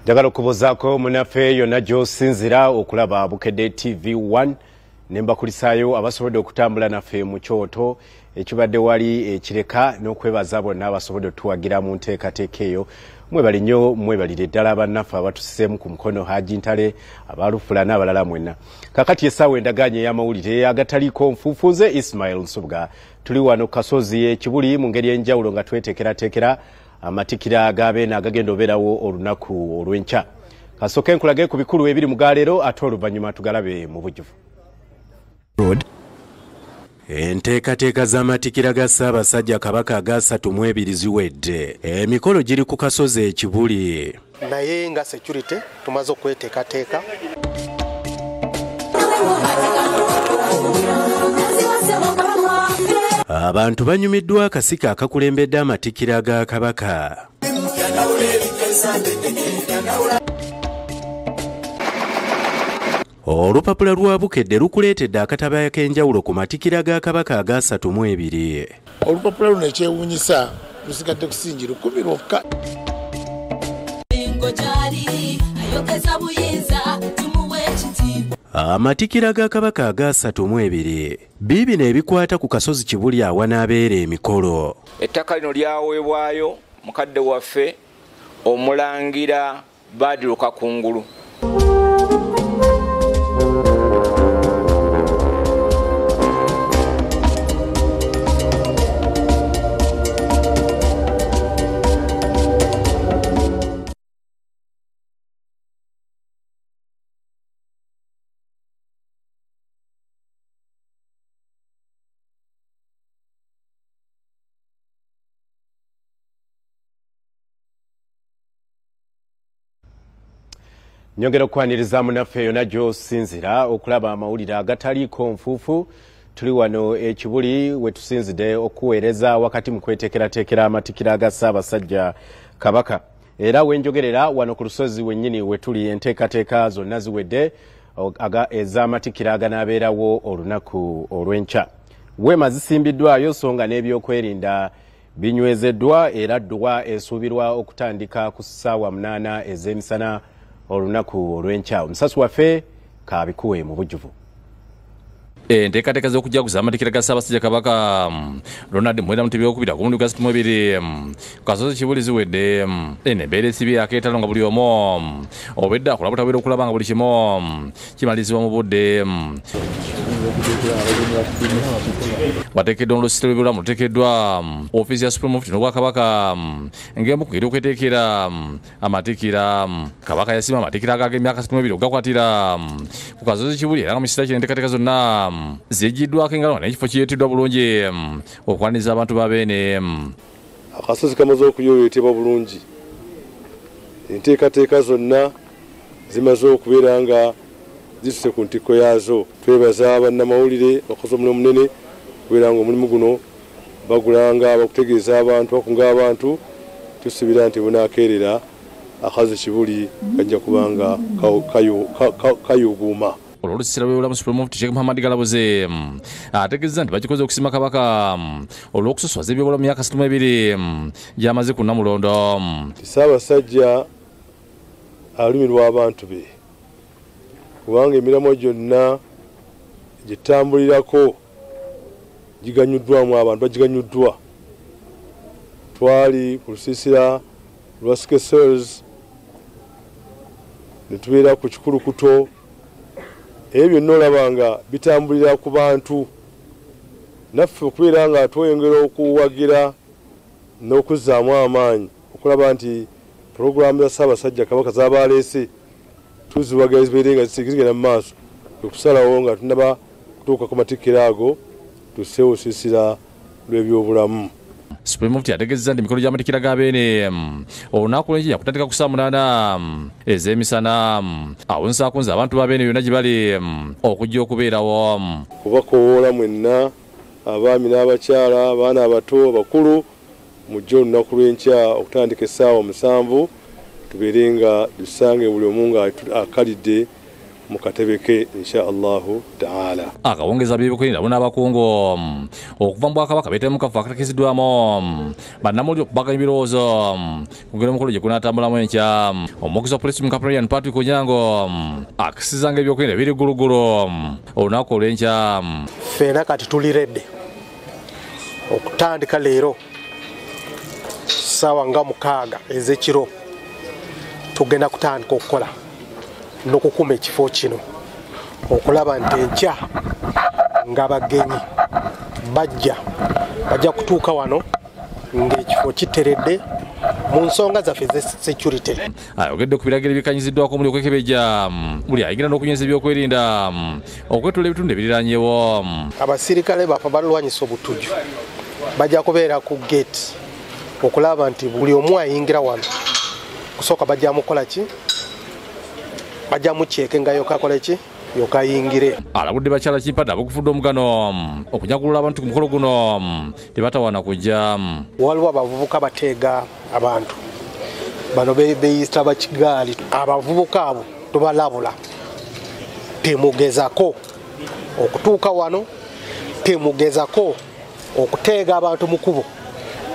Njagala okubuuzaako munnaffe yonna gy'osinzira okulaba Bukedde TV1 ne mbakulisaayo abasobodde okutambula naffe mu kyoto ekibadde wali ekireka n'okwebaza bonna abasobodde otuwagira mu nteekateeka eyo. Mwebale nnyo, mwebalire ddala bannaffe abatusiseemu ku mukono, Haji Ntale, abalufula n'abalala mwenna. Kakati essaawa endagaanye ey'amawulire agataliiko nfuufu, nze Ismail Nsubuga. Tuli wano ku kasozi Ekibuli mu ngeri enjawulo nga tweteekerateekera amatikira ga Beene agagenda obeerawo olunaku olw'enkya. Kasooke nkulage ku bikulu ebiri mu galeero, ate oluvannyuma tugalabe mu bujjuvu. Enteekateeka z'amatikira ga Ssaabasajja Kabaka aga 32 ziwedde. Emikolo giri ku kasozi Ekibuli. Naye nga security tumaze okweteekateeka. Abantu banyumiddwa akasika akakulembedde amatikira ga Kabaka. Olupapula lwa Bukedde lukuleetedde akatabo ak'enjawulo ku matikira ga Kabaka aga 32. Olupapula luno ekyewuunyisa lusigadde kusingi 1000 lwokka. Amatikira ga Kabaka aga 32 biibino ebikwata ku kasozi Kibuli awanaabeera emikolo. Ettaka lino lyaweebwayo mukadde waffe Omulangira Badru Kakungulu. Nyongera okwaniriza munnaffe yonna gy'osinzira okulaba amawulire agataliiko nfuufu. Tuli wano Ekibuli we tusinzidde okuweereza wakati mu kweteekerateekera amatikira ga Ssaabasajja Kabaka. Era wenjogerera wano ku lusozi wennyini we tuli, enteekateeka zonna ziwedde ez'amatikira aganaabeerawo olunaku olw'enkya. Weema zisimbiddwayo so nga n'ebyokwerinda binywezeddwa, era dduwa esuubirwa okutandika ku ssaawa 8 ez'emisana olunaku olw'enkya. Omusasi waffe kabikuwe mu bujjuvu. Enteekateeka z'okujaguza amatikira ga Ssaabasajja Kabaka Ronald Muwenda Mutebi II ku mulundi gwa 32 ku kasozi Kibuli ziwedde. Eno embeera esibye akeetalo nga buli omu obwedda akola butabera okulaba nga buli kimu kimalizibwa mu budde. Wateekeddwa n'olusisita lw'ebyobulamu luteekeddwa ofiisi ya Supreme Mufti n'Obwakabaka ng'emu ku ngeri okweteekera amatikira. Kabaka yasiima amatikira ag'emyaka 32 okugakwatira ku kasozi Kibuli, era nga mu kiseera kino enteekateeka zonna zijjiddwako engalo n'ekifo kiyeeteddwa bulungi okwaniriza abantu ba Beene. Akasozi kamaze okuyoyotebwa bulungi, enteekateeka zonna zimaze okubeera nga zituse ku ntikko yaazo. Twebaza bannamawulire bakoze omulimu munene okubeera nga omulimu guno bagulanga, bakutegeeza abantu, bakunga abantu. Tusuubira nti bunaakeerera akasozi Kibuli kajja kubanga kayuguuma. Olw'olusisira lw'ebyobulamu, Supreme Mufti Sheikh Muhammad Galabuzi ategeezezza nti bakikoze okusima Kabaka olw'okusoswaza ebyobulamu mu myaka 62 gy'amaze ku Nnamulondo. Ssaabasajja alumirwa abantu be, kubanga emirimu gyonna gitambulirako giganyuddwamu abantu, bagiganyuddwa. Twali ku lusiisira lwa Skesells ne tubeera ku Kikulukuto. Ebyo byonna olaba nga bitambulira ku bantu. Naffe okubeera nga tweyongera okuwagira n'okuzzaamu amaanyi okulaba nti pulogulaamu za Ssaabasajja Kabaka z'abaleese tuziwagira zibeere nga zigenda mu maaso, kwe kusalawo nga tunaba kutuuka ku matikkira ago tusseewo olusiisira lw'ebyobulamu. Supreme Mufti ategeezezza nti emikolo gy'amatikira ga Beene olunaku lw'enkya kutandika ku ssaawa 8 ez'emisana. Awo nsaakunze abantu ba Beene yonna gye bali okujja okubeerawo. Kubakowoola mwenna abaami n'abakyala, abaana abato, abakulu, mujje olunaku lw'enkya okutandika essaawa 7, tubeere nga dusange buli omu nga akalidde mu katebe ke insha Allahu ta'ala. Akawongeza byebyokwerinda bo n'abakungu okuva mu Bwakabaka beetaba mu kafo akategekeddwamu bannamawulire okubaganya ebirowoozo ku ngeri omukolo gye gunaatambulamu enkya. Omwogezi wa poliisi mu Kampala Ian Patrick Onyango akisizanga ebyokwerinda biri ggulugulu olunaku olw'enkya. Ffenna kati tuli redde okutandika leero ssaawa nga 6 ez'ekiro tugenda kutandika okukola n'okukuma ekifo kino okulaba nti enkya ng'abagenyi bajja kutuuka wano ng'ekifo kiteredde mu nsonga zaffe eze security. Ayogedde ku biragiro ebikanyiziddwako omuli okwekebejja buli ayingira n'okunyweza ebyokwerinda okwetoola ebitundu ebiriranyewo. Abasirikale baffe balwanyisa obutujju bajja kubeera ku gate okulaba nti buli omu ayingira wano kusooka bajja mukola ki, bajja mukyeke nga yokakola ki yokayingire. Alabudde bakyala Kimpadde abakufudde omugano okunyagulula abantu ku mukolo guno tebatawaana kujja. Waliwo abavubuka bateega abantu bano beeyita bakigaali. Abavubuka abo tubalabula, temugezako okutuuka wano, temugezako okuteega abantu mu kkubo,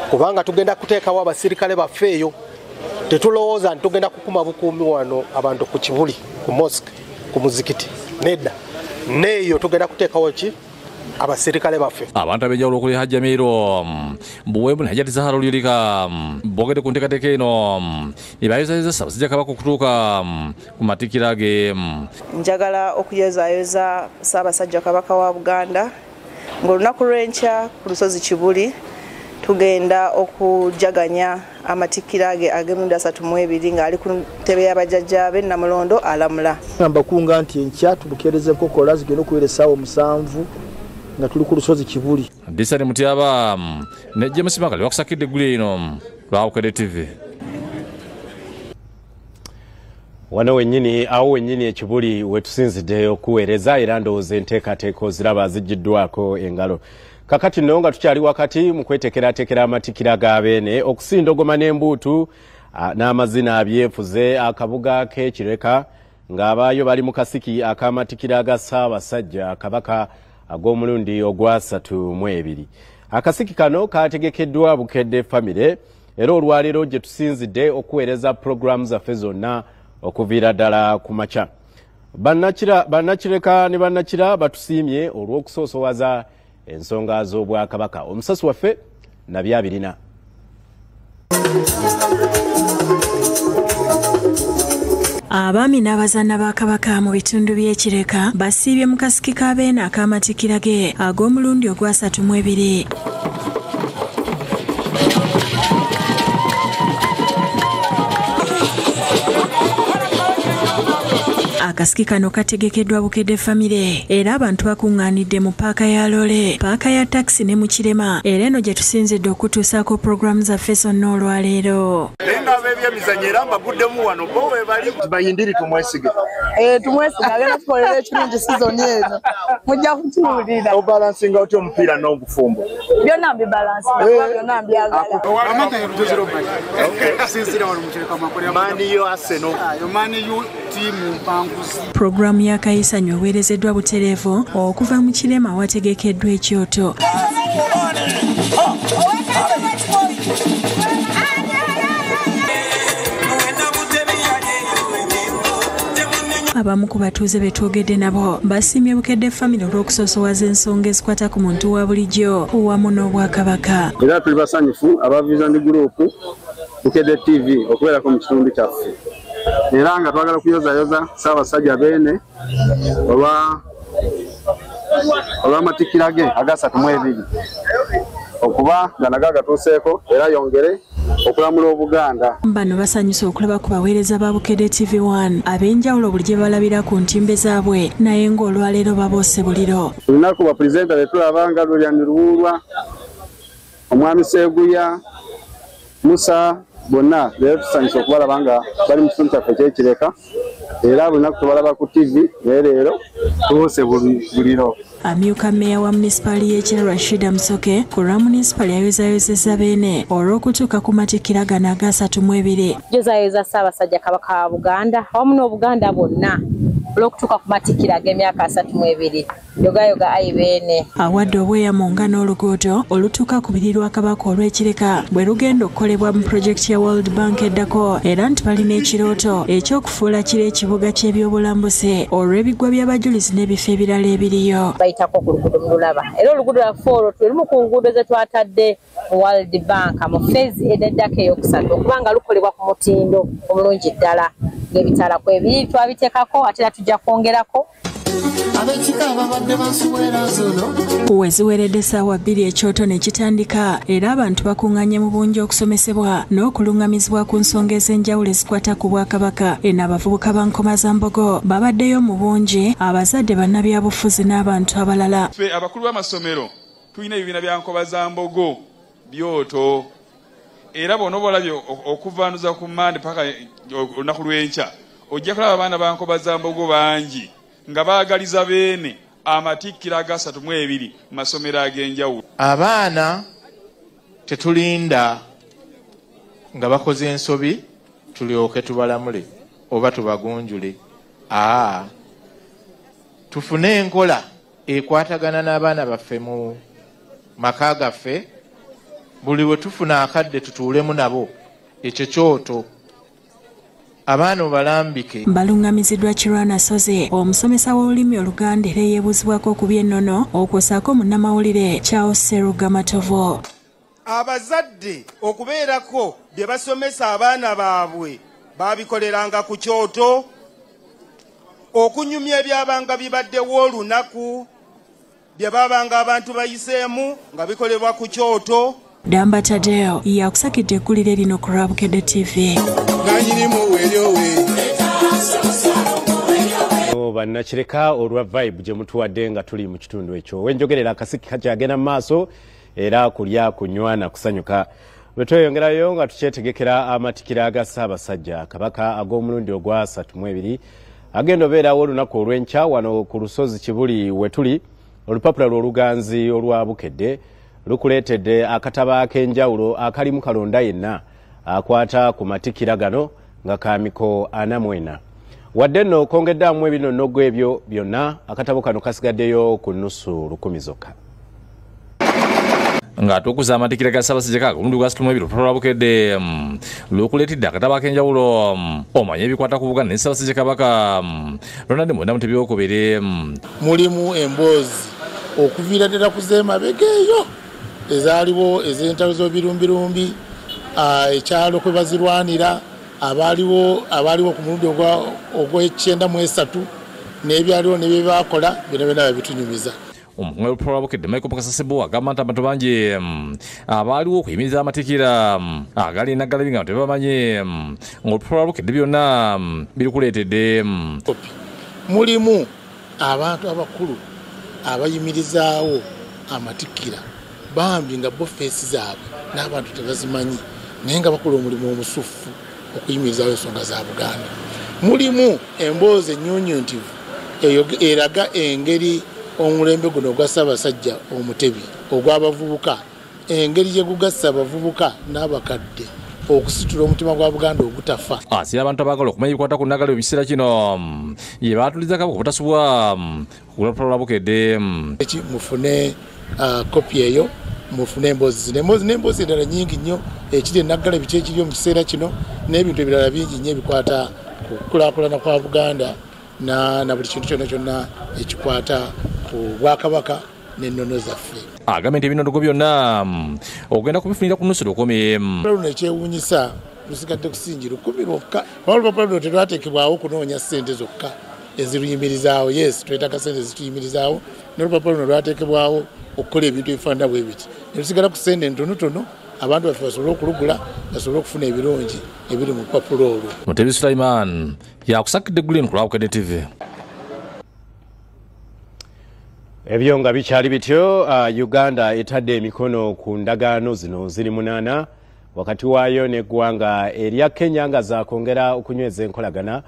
kubanga tugenda kuteekawo abasirikale baffe eyo. Tetulowooza nti tugenda kukuma bukuumi wano abantu ku Kibuli, ku mosque, ku muzikiti, nedda. Neeyo tugenda kuteekawo ki abasirikale baffe. Abantu ab'enjawulo okuli Hajji Amiiro Buwembu ne Hajjati Zahara Luyirika boogedde ku nteekateeka eno ne bayozayoza Ssaabasajja Kabaka okutuuka ku matikkira ge. Njagala okuyozaayoza Ssaabasajja Kabaka wa Buganda ng'olunaku lw'enkya ku lusozi Kibuli tugenda okujaganya amatikkira ge ag'emirundi 32 ng'ali ku ntebe y'abajjajjaabe Namulondo alamula. Mbakunga nti enkya tubukeereza enkokola zigenda okubeera essaawa 7 nga tuli ku lusozi Kibuli. Disani Mutyaba ne James Makali bakusakidde eggulu eno lwa Bukedde TV. Wano wennyini awo wennyini ekibuli wetusinzidde okuweereza era ndowooza enteekateeka oziraba zijjiddwako engalo. Kakati nno nga tukyali wakati mu kweteekerateekera amatikkira ga Beene, okusindogoma n'embuutu n'amazina abyefuze akabuga k'Ekireka ng'abaayo bali mu kasiki ak'amatikkira ga Ssaabasajja Kabaka ag'omulundi ogwa 32. Akasiki kano kategekeddwa Bukedde Family era olwaleero gye tusinzidde okuweereza pulogulaamu zaffe zonna okuviira ddala ku makya. Bannakireka ne bannakira batusiimye olw'okusoosowaza ensonga z'Obwakabaka. Omusasi waffe Nabyabirina. Abaami n'abazaana ba Kabaka mu bitundu by'Ekireka basiibye mu kasiki ka Beene ak'amatikkira ge ag'omulundi ogwa 32. Akasiki kano kategekeddwa Bukedde Family era abantu bakuŋŋaanidde mu paaka ya loole, paaka ya takisi ne mu Kirema, era eno gye tusinzidde okutuusaako pulogulaamu zaffe zonna olwaleero. Ebyemizannyo era mbaguddemu wano bo we bali bayindiri tumwesige. Tumwesige agenda tukolera ekirungi sizoni eno, mujja kutuwulira. Obalansinga otya omupiira n'obufumbo? Byonna mbibalansinga kuba byonna mbyagala. Man U Arsenal. Pulogulaamu ya Kayisanyo eweerezeddwa butereevu okuva mu Kirema awategekeddwa ekyoto. Abamu ku batuuze be twogedde nabo basiimye Bukedde Family olw'okusoosowaza ensonga ezikwata ku muntu wa bulijjo wamu n'Obwakabaka. Era tuli basanyufu aba Vision Group Bukedde TV okubeerako mu kitundu kyaffe, era nga twagala kuyozayoza Ssaabasajja Beene olw'amatikkira ge aga 32 okuba nga nago agatuuseeko era yongere okulamula Obuganda. Bano basanyuse okulaba ku baweereza ba Bukedde TV1 ab'enjawulo buli gye balabira ku ntimbe zaabwe, naye ng'olwaleero baboose buliro. Olunaku bapulezidenti be tulaba nga Lulyan Luwulwa, Omwami Sseguya, Musa, bonna leero tusanyuse okubalaba nga bali mu kitundu kyaffe eky'Ekireka, era buli lunaku tubalaba ku TV naye leero tuboose buliro. Amyuka mmeeya wa munisipaali y'Ekira Rashida Musoke ku lwa munisipaali yayozaayozezza Beene olw'okutuuka ku matikkira gano aga 32. Njozayoza Ssaabasajja Kabaka wa Buganda awamu n'Obuganda bwonna Olw'okutuuka ku matikkira ag'emyaka 32 yogayoga ayi beene. Awadde obweyamo nga n'oluguudo olutuuka ku biri lwa Kabaka olw'Ekireka bwe lugenda okukolebwa mu pulojekiti ya World Bank eddako, era nti balina ekirooto eky'okufuula kiro ekibuga ky'ebyobulambuzi olw'ebigwa by'abajulizi n'ebifo ebirala ebiriyo. Bayitako ku luguudo mululaba, era oluguudo lwaffe olwo lwe lumu ku nguudo ze twatadde mu World Bank mu phase eddako eyokusatu okubanga lukolebwa ku mutindo omulungi ddala ng'ebitaala kwebiri twabiteekako ate era tujja kwongerako. We ziweredde essaawa 2 ekyoto ne kitandika, era abantu bakuŋŋaanye mu bungi okusomesebwa n'okuluŋŋamizibwa ku nsonga ez'enjawulo ezikwata ku Bwakabaka. Eno abavubuka ba Nkomazambogo babaddeyo mu bungi, abazadde, bannabyabufuzi n'abantu abalala. Ffe abakulu b'amasomero tulina ebibiina bya Nkomazambogo byoto, era bw'onoba olabye okuvaanuza ku Mmande paka olunaku lw'enkya ojja kulaba abaana ba Nkomazambogo bangi nga baagaliza beene amatikkira aga 32 mu masomero ag'enjawulo. Abaana tetulinda nga bakoze ensobi tulyoke tubalamule oba tubagunjule. Tufune enkola ekwatagana n'abaana baffe mu maka gaffe, buli we tufuna akadde tutuulemu nabo ekyo kyoto. Abaana obalambike. Baluŋŋamiziddwa Kirwana Soze, omusomesa w'olulimi Oluganda era eyeebuuzibwako ku by'ennono, okwosaako munnamawulire Charles Sseruga Matovu. Abazadde okubeerako bye basomesa abaana baabwe babikoleranga ku kyoto, okunyumya ebyabanga bibaddewo olunaku, bye babanga abantu bayiseemu nga bikolebwa ku kyoto. Damba Tadeo yakusakidde eggulire lino ku lwa Bukedde TV. Bannakireka olwa vibe gye mutuwadde nga tuli mu kitundu ekyo. Wenjogerera akasiki kakyagenda mu maaso era kulya, kunywa na kusanyuka. Bwe tweyongerayo nga tukyetegekera amatikkira aga Ssaabasajja Kabaka ag'omulundi ogwa 32 agenda obeerawo olunaku olw'enkya wano ku lusozi Kibuli we tuli. Olupapula lw'Oluganzi olwa Bukedde lukuleetedde akatabo ak'enjawulo akalimu kalonda yenna akwata ku matikkira gano nga kamiko 44. Wadde nno okwongeddamu ebinonnogo ebyo byonna, akatabo kano kasigaddeyo ku nusu 1000 zokka. Ng'atukuza amatikkira ga Ssaabasajja Kabaka omulundi gwa 32, olupapula lwa Bukedde lukuleetedde akatabo ak'enjawulo omanye ebikwata ku Buganda ne Ssaabasajja Kabaka Ronald Muwenda Mutebi II. Mulimu emboozi okuviira ddala ku z'emabega eyo ezaaliwo ez'entalo z'obirumbirumbi, ekyalo kwe bazirwanira, abaaliwo ku mulundi ogw'e93 n'ebyaliwo ne bye baakola byonna byonna babitunyumiza. Omukungu w'olupapula lwa Bukedde Michael Mukasa Ssebbowa agamba nti abantu bangi abaaliwo okuyimiriza amatikkira agali Naggalabi nga tebamanyi ng'olupapula lwa Bukedde byonna birukuleetedde. Mulimu abantu abakulu abayimirizaawo amatikkira bambi nga bo feesi zaabwe n'abantu tebazimanyi, naye nga bakola omulimu omusufu okuyimirizaawo ensonga za Buganda. Mulimu emboozi ennyunyuntivu eraga engeri omulembe guno ogwa Ssaabasajja Omutebi ogw'abavubuka, engeri gye gugassa abavubuka n'abakadde okusitula omutima gwa Buganda ogutafa. Asira abantu abaagala okumanya ebikwata ku Nnaggalabi mu kiseera kino ye baatuliza Kabaka obutasubwa ku lupapula lwa Bukedde. Mufune kopi eyo, mufune emboozi zino, emboozi n'emboozi endala nnyingi nnyo, ekiri e Naggalabi kyekiriyo mu kiseera kino n'ebintu ebirala bingi nnyo ebikwata ku kukulaakulana kwa Buganda na buli kintu kyonna kyonna ekikwata ku Bwakabaka n'ennono zaffe. Agambye nti ebinondogo byonna ogenda kubifunira ku nusu 1000. Luno ekyewuunyisa lusigadde kusingi 1000 lwokka. Olupapula luno terwateekebwawo kunoonya ssente zokka eziruyimirizaawo. Yes, twetaaga ssente ezituyimirizaawo, n'olupapula luno lwateekebwawo okukola ebintu ebifaanana bwe biti. Ne lusigala ku ssente ntonotono abantu baffe basobole okulugula, basobole okufuna ebirungi ebiri mu lupapula olwo. Mutebi Sulaiman yakusakidde Green ku lwa Bukedde TV. Ebyo nga bikyali bityo, Uganda etadde emikono ku ndagaano zino ziri 8 wakati waayo n'eggwanga erya Kenya nga zakwongera okunyweza enkolagana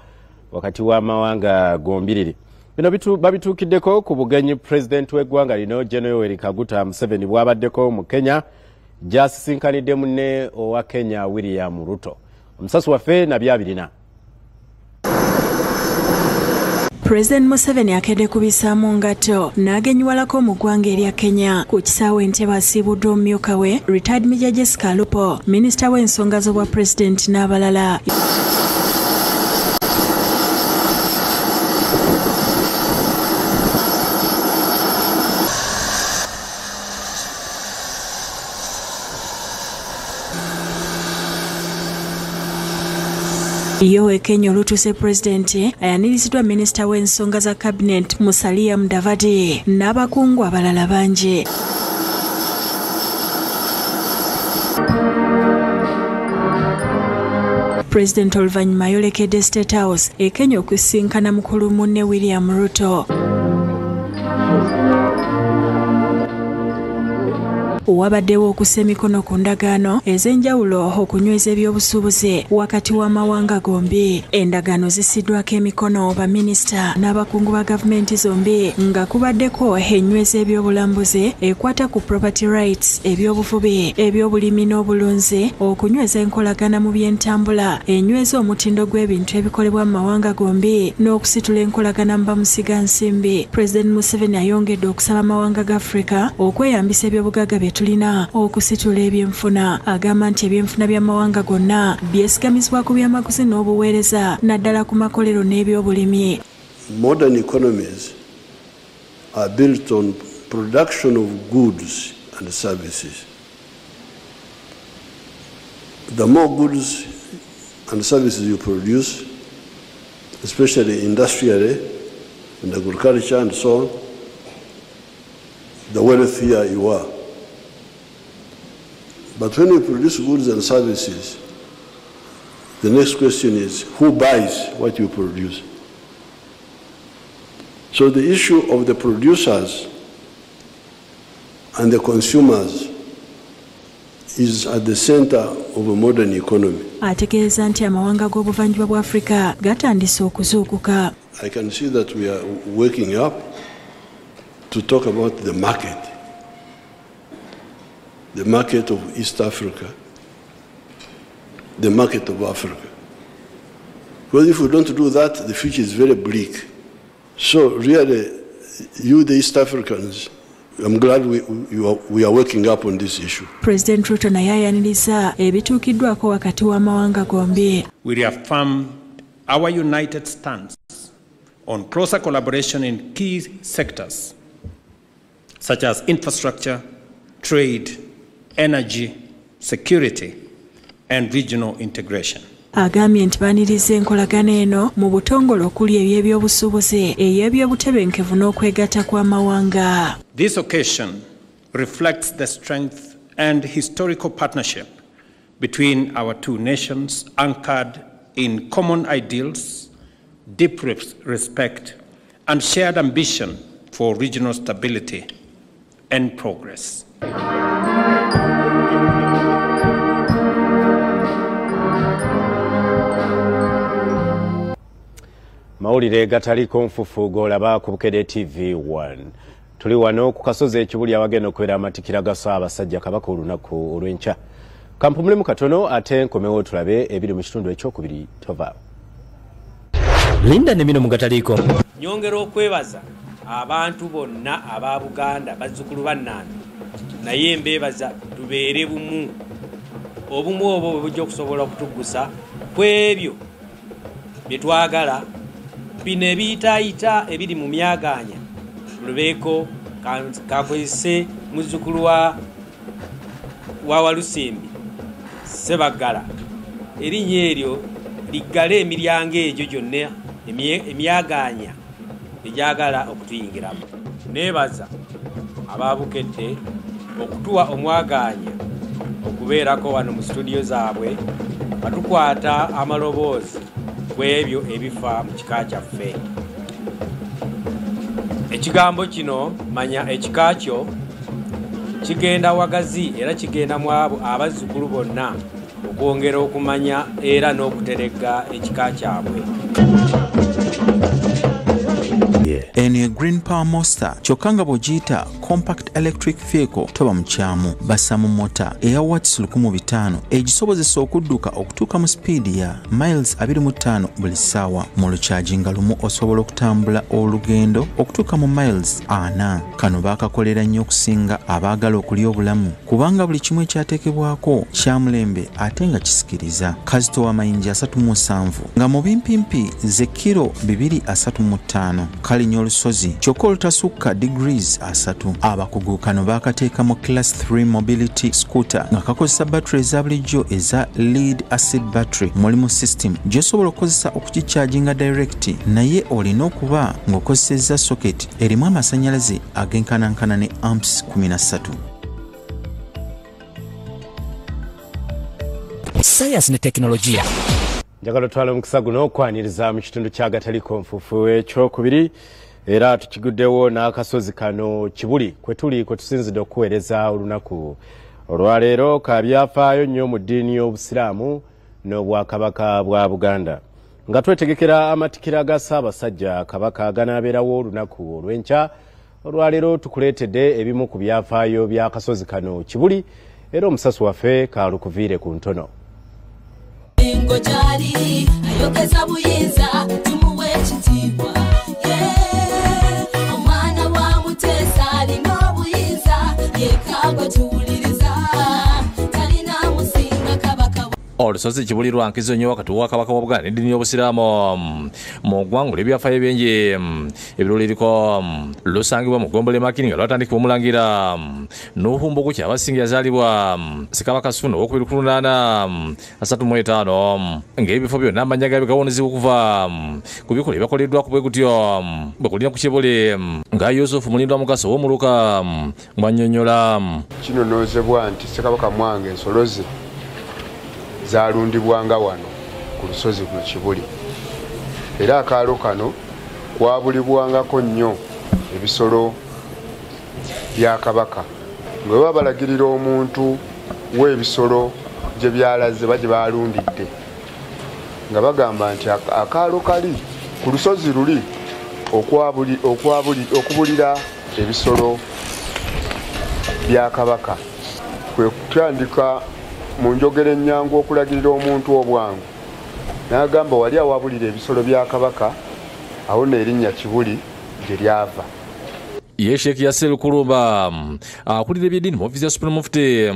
wakati w'amawanga gombiriri. Bino babituukiddeko ku bugenyi pulezidenti w'eggwanga lino General Yoweri Kaguta Museveni bw'abaddeko mu Kenya, gy'asisinkanidde munne owa Kenya William Ruto. Omusasi waffe Nabyabirina. President Museveni akedde kubisaamu ngatto n'agenyiwalako mu ggwanga erya Kenya. Ku kisaawe Entebbe asiibuddwa omumyuka we retired Major Jessica Alupo, minisita w'ensonga z'obwa pulezidenti n'abalala. Yo e Kenya olutuuse pulezidenti ayaniriziddwa minisita w'ensonga za cabinet Musalia Mudavadi n'abakungu abalala bangi. President oluvannyuma ayolekedde State House e Kenya okusisinkana mukulu munne William Ruto. Wabaddewo okussa emikono ku ndagaano ez'enjawulo okunyweza ebyobusuubuzi wakati w'amawanga gombi. Endagaano zissiddwako emikono baminisita n'abakungu ba gavumenti zombi nga kubaddeko enyweza ebyobulambuzi ekwata ku property rights, ebyobuvubi, ebyobulimi n'obulunzi, okunyweza enkolagana mu by'entambula, enyweza omutindo gw'ebintu ebikolebwa mu mawanga gombi n'okusitula enkolagana mu bamusigansimbi. President Museveni ayongedde okusaba amawanga ga Afrika okweyambisa ebyobugagga bye tulina okusitula ebyenfuna. Agamba nti ebyenfuna by'amawanga gonna byesigamizibwa ku byamaguzi n'obuweereza naddala ku makolero n'ebyobulimi. Modern economies are built on production of goods and services. The more goods and services you produce, especially industrially, in agriculture and so on, the wealthier you are. But when you produce goods and services, the next question is, who buys what you produce? So the issue of the producers and the consumers is at the center of a modern economy. Ategeeza nti amawanga g'obuvanjuba bwa Afrika gatandise okuzuukuka. I can see that we are waking up to talk about the market. The market of East Africa, the market of Africa. Because if we don't do that, the future is very bleak. So really, you, the East Africans, I'm glad we are waking up on this issue. President Ruto naye ayaniriza ebituukiddwako wakati w'amawanga gombi. We reaffirm our united stance on closer collaboration in key sectors such as infrastructure, trade, energy, security, and regional integration. Agambye nti baaniriza enkolagana eno mu butongole okuli eby'ebyobusuubuzi, ey'ebyobutebenkevu n'okwegatta kw'amawanga. This occasion reflects the strength and historical partnership between our two nations, anchored in common ideals, deep respect, and shared ambition for regional stability and progress. Mawulire gataliko nfufu golaba ku Bukedde TV 1. Tuli wano ku kasozi ekibuli awagenda okubeera amatikkira ga Ssaabasajja Kabaka olunaku olw'enkya. Kampumulemu katono ate nkomewo tulabe ebiri mu kitundu ekyokubiri tova. Linda ne bino mu gataliiko. Nyongera okwebaza abantu bonna aba Buganda bazzukulu bannange, naye mbeebaza tubeere bumu. Obumu obwo bwe bujja okusobola okutuggusa ku ebyo bye twagala. Bino ebiyitaayita ebiri mu myagaanya lubeeko kakozese muzzukulu wa Walusimbi Ssebaggala, erinnya eryo liggale emiryango egyo gyonna emyagaanya egyagala okutuyingiramu. Neebaza ababukedde okutuwa omwagaanya okubeerako wano mu situdiyo zaabwe batukwata amaloboozi kwebyo ebifa mu kika kyaffe. Ekigambo kino manya ekika kyo kigenda wagazi era kigenda mu abo abazzukulu bonna okwongera okumanya era n'okuteregga ekika kyabwe. Eno Green Power Monster, kyokka nga bw'ogiyita compact electric vehicle toba mukyamu. Bassa mu mota eya watts 1500 egisobozesa okudduka okutuuka mu sipiidi ya miles 25 buli ssaawa. Mu lukyajinga lumu osobola okutambula olugendo okutuuka mu miles 40. Kano baakakolera nnyo okusinga abaagala okulya obulamu, kubanga buli kimu ekyateekebwako kya mulembe ate nga kisikiriza. Kazito wa mayinja 37 nga mu bimpimpi ze kiro 235, kalinnya olusozi kyokka olutasukka degrees 3. Abakugu kano baakateeka mu class 3 mobility scooter nga kakozesa battery eza bulijjo eza lead acid battery. Mulimu system gy'osobola okukozesa okukikyajinga direct, naye olina okuba ng'okozesezza socket erimu amasannyalaze agenkanankana ne amps 13. Sayansi ne tekinologiya. Njagala otwala omukisa guno okwaniriza mu kitundu kya Gataliko Nfuufu ekyokubiri, era tukiguddewo n'akasozi kano Kibuli kwe tuli kwe tusinzidde okuweereza olunaku olwaleero. Ka byafaayo nnyo mu ddiini y'Obusiraamu n'Obwakabaka bwa Buganda, nga twetegekera amatikkira ga Ssaabasajja Kabaka ganaabeerawo olunaku olw'enkya. Olwaleero tukuleetedde ebimu ku byafaayo by'akasozi kano Kibuli, era omusasi waffe kalukuviire ku ntono. Engo gyali ayogeza buyinza, tumuwe ekitiibwa. Omwana wa Muteesa alina obuyinza, yekagwa tuwuliriza, talina musinga Kabaka. Olusozi Kibuli lwa nkizo nnyo wakati wa Kabaka wa Buganda n'eddiini y'Obusiraamu mu ggwanga olw'ebyafaayo bingi ebiruliriko. Lusangibwa mu ggombolola e Makini nga lwatandikibwa omulangira Nuhu Mbugu Kyabasinga yazaalibwa Ssekabaka Ssuuna owokubiri ku 835, ng'ebifo byonna amannya gaabyo gawonezebwa okuva ku bikolwa ebyakoleddwako bwe gutyo bwe kulina ku Kibuli, nga Yusufu Mulindwa Mukasa ow'omuluka bw'annyonnyola. Kinonoozebwa nti Ssekabaka Mwanga ensolo ze zalundibwanga wano ku lusozi kuno Kibuli, era akaalo kano kwabulibwangako nnyo ebisolo bya Kabaka, nga bwe balagirira omuntu w'ebisolo gye byalaze ba gye balundidde, nga bagamba nti akaalo kali ku lusozi luli okubulira ebisolo bya Kabaka. Kwe kutandika mu njogera ennyangu okulagirira omuntu obwangu, n'agamba wali awabulira ebisolo bya Kabaka, awo n'erinnya Kibuli gye lyava. Ye Sheikh Yasir Kulumba akulira ebyeddiini mu ofiisi ya Supreme Mufti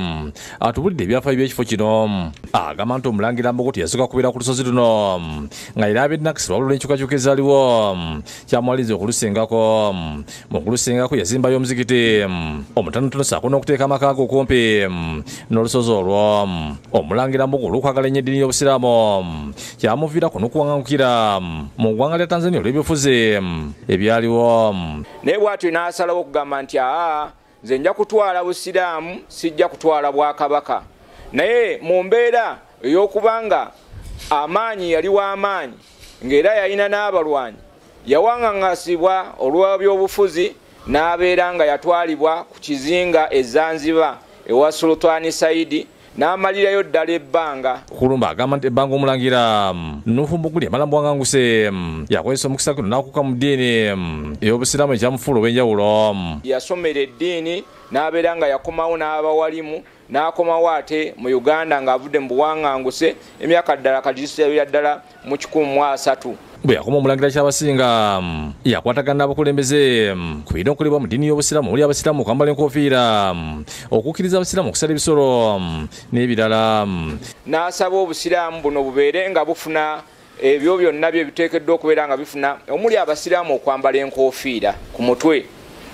atubulidde ebyafaayo by'ekifo kino. Agamba nti omulangira Mbogo teyasooka kubeera ku lusozi luno, nga era ab'ennakisi wabula olw'enkyukakyuka ezaaliwo kyamuwaliriza okulusengako. Mu kulusengako yazimbayo omuzikiti omutonotono ssaako n'okuteeka amaka ge okumpi n'olusozi olwo. Omulangira Mbogo olw'okwagala ennyo eddiini y'Obusiraamu kyamuviirako n'okuwaŋŋangukira mu ggwanga lya Tanzania olw'ebyobufuzi ebyaliwo. Naye bw'atyo n'asalawo okugamba nti aa, nze nja kutwala Busiraamu, sijja kutwala Bwakabaka. Naye mu mbeera ey'okubanga amaanyi yali w'amaanyi, ng'era yalina n'abalwanyi, yawaŋŋangasibwa olw'ebyobufuzi n'abeera nga yatwalibwa ku kizinga e Zanzibar ewa Sultani Saidi, n'amalirayo ddala ebbanga. Kulumba agamba nti ebbanga omulangira Nuhu Mbuguli yamala mubuwanganguse yakozesa omukisa guno n'akuka mu ddiini ey'Obusiraamu ekyamufuula ow'enjawulo. Yasomera eddiini n'abeera nga yakomawo n'abawalimu, n'akomawo ate mu Uganda ng'avudde mu buwanganguse emyaka ddala kati ddala mu 130. Bwe yakoma omulangira Kyabasinga yakwatagana n'abakulembeze ku birina okukolebwa mu ddiini y'Obusiraamu omuli Abasiraamu okwambala enkofiira, okukkiriza Abasiraamu okusala ebisolo n'ebirala. N'asaba Obusiraamu buno bubeere nga bufuna ebyo byonna bye biteekeddwa okubeera nga bifuna, omuli Abasiraamu okwambala enkofiira ku mutwe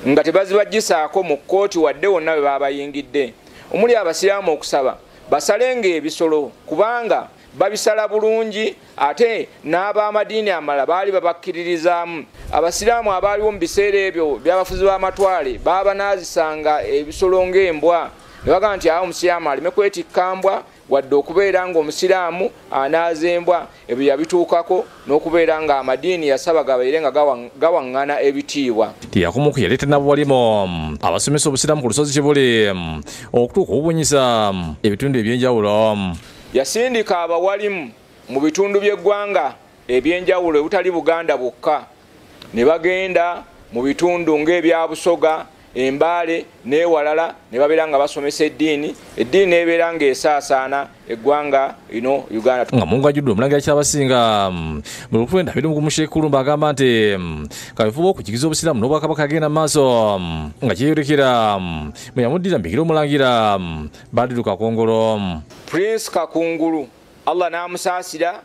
nga tebazibagisaako mu kkooti wadde wonna we baabayingidde, omuli Abasiraamu okusaba basalenga ebisolo kubanga babisala bulungi, ate n'ab'amadiini amalala baali babakkiririzaamu. Abasiraamu abaaliwo mu biseera ebyo by'abafuzi b'amatwale baabanaazisanga ebisolo ng'embwa, ne bagamba nti awo omusiraamu aleme kwetikka mbwa wadde okubeera ng'omusiraamu anaaza embwa. Ebyo yabituukako n'okubeera ng'amadiini yasaba gabeere nga gawaŋŋana ebitiibwa. Teyakoma yaleeta n'abawalimu abasomesa Obusiraamu ku lusozi Kibuli okutuuka obubunyisa ebitundu eby'enjawulo. Yasindika abawalimu mu bitundu by'eggwanga ebyenjawulo ebutali Buganda bwokka, ne bagenda mu bitundu ng'ebya Busoga, Embaale n'ewalala, ne babeera nga basomesa eddiini, eddiini ebeera ng'esaasaana eggwanga ino Uganda. Nga Mungu ajjudde omulangira Kyabasinga mu 1921 Sheikh Kulumba agamba nti kaweefube okukigiza Obusiraamu n'Obwakabaka agenda mu maaso nga kyeyolekera bwe yamuddira mu bigere omulangira Badiru Kakungulu. Prince Kakungulu Allah n'amusaasira,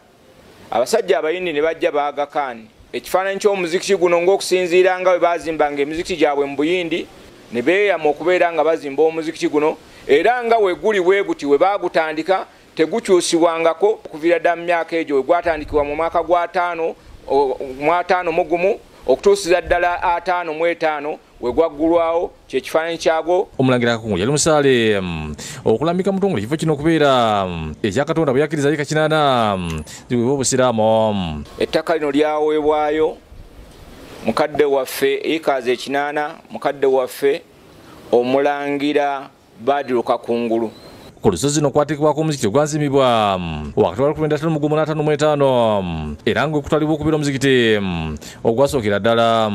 abasajja abayindi ne bajja baagakaani. Ekifaananyi ky'omuzikiti guno ng'okusinziira nga bwe bazimbanga emizikiti gyabwe mu Buyindi, ne beeyama okubeera nga bazimba omuzikiti guno, era nga we guli bwe guti we baagutandika tegukyusibwangako okuviira ddala mu myaka egyo we gwatandikibwa mu mwaka gwa 51 okutuusiza ddala 55 we gwaggulwawo kyekifaananyi kyagwo. Omulangira Kakungulu yali musaale okulambika mutongole ekifo kino okubeera ekya Katonda bwe yakkiriza yiika 8 ziweebwe Obusiraamu. Ettaka lino lyaweebwayo mukadde waffe yiikaazi 8, mukadde waffe omulangira Badiru Kakungulu. Ku lusozi luno kwateekebwako omuzikiti ogwazimbibwa wakati wa 1955 era ng'okutwalibwa okubeera omuzikiti ogwasookera ddala.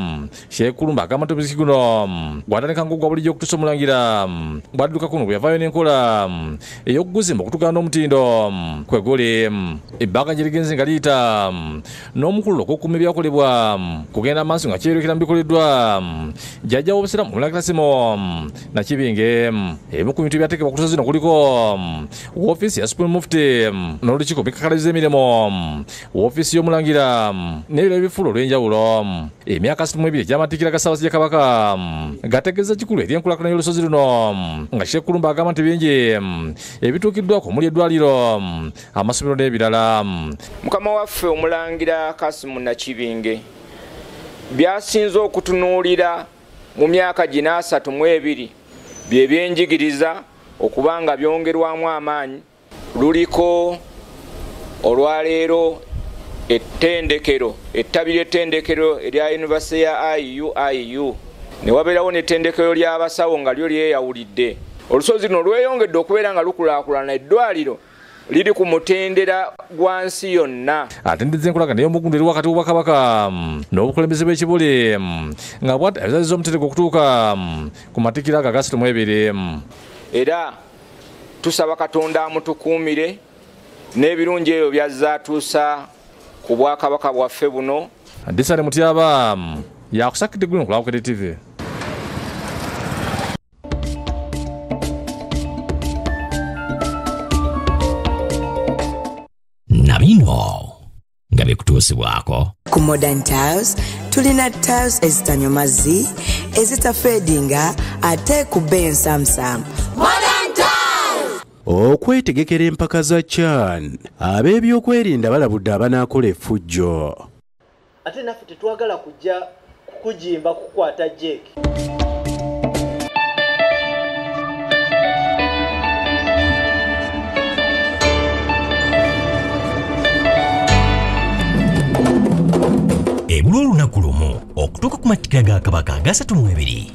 Sheikh Kulumba agamba nti omuzikiti guno gwatandika ng'ogwa bulijjo okutuusa omulangira Badiru Kakungulu bwe yavaayo n'enkola ey'okuguzimba okutuukana n'omutindo kwe guli. Ebbanga gye ligenze nga liyita n'omukululo ogw'okukuuma ebyakolebwa kugenda maaso nga kyeyolekera mu bikoleddwa jjajja w'Obusiraamu omulangira Simo Nakibinge. Ebimu ku bintu ebyateekebwa ku lusozi luno kuliko woofiisi ya Supreme Mufti n'olukiiko bikakalabiza emirimu, woofiisi y'omulangira n'ebirala ebifuula olw'enjawulo. Emyaka 62 egy'amatikkira ga Ssaabasajja Kabaka gategeeza kikulu eri enkulaakulana y'olusozi luno, nga Sheikh Kulumba agamba nti bingi ebituukiddwako omuli eddwaliro, amasomero n'ebirala. Mukama waffe omulangira Kasimu Nakibinge byasinze okutunuulira mu myaka gino 32 bye byenjigiriza okubanga byongerwamu amaanyi. Luliko olwaleero ettendekero, ettabi ly'ettendekero erya yunivasite ya IUIU, ne wabeerawo n'ettendekero ly'abasawo nga lyo lyeyawulidde. Olusozi luno lweyongedde okubeera nga lukulaakulana, eddwaliro liri ku mutendera gwa nsi yonna. Atendedde enkolagana ey'omugundu eri wakati w'Obwakabaka n'obukulembeze bw'Ekibuli nga bw'ati abizaziza omutendeko okutuuka ku matikkira ago aga 32. Era tusaba Katonda amutukuumire n'ebirungi ebyo byazza atuusa ku bwakabaka bwaffe buno. Disale Mutyaba yakusakidde guno ku Bukedde TV. Na bino nga bikutuusibwako ku Modern Tiles tulina tiles ezitanywa mazzi, ezitafedinga ate ku bbeeyi ensamusamu. Okwetegekera empaka za CHAN, ab'ebyokwerinda balabudde abanaakola effujjo. Ate naffe tetwagala kujja kukujimba kukwata Jake. Ebula olunaku lumu okutuuka ku matikkira ga Kabaka aga 32.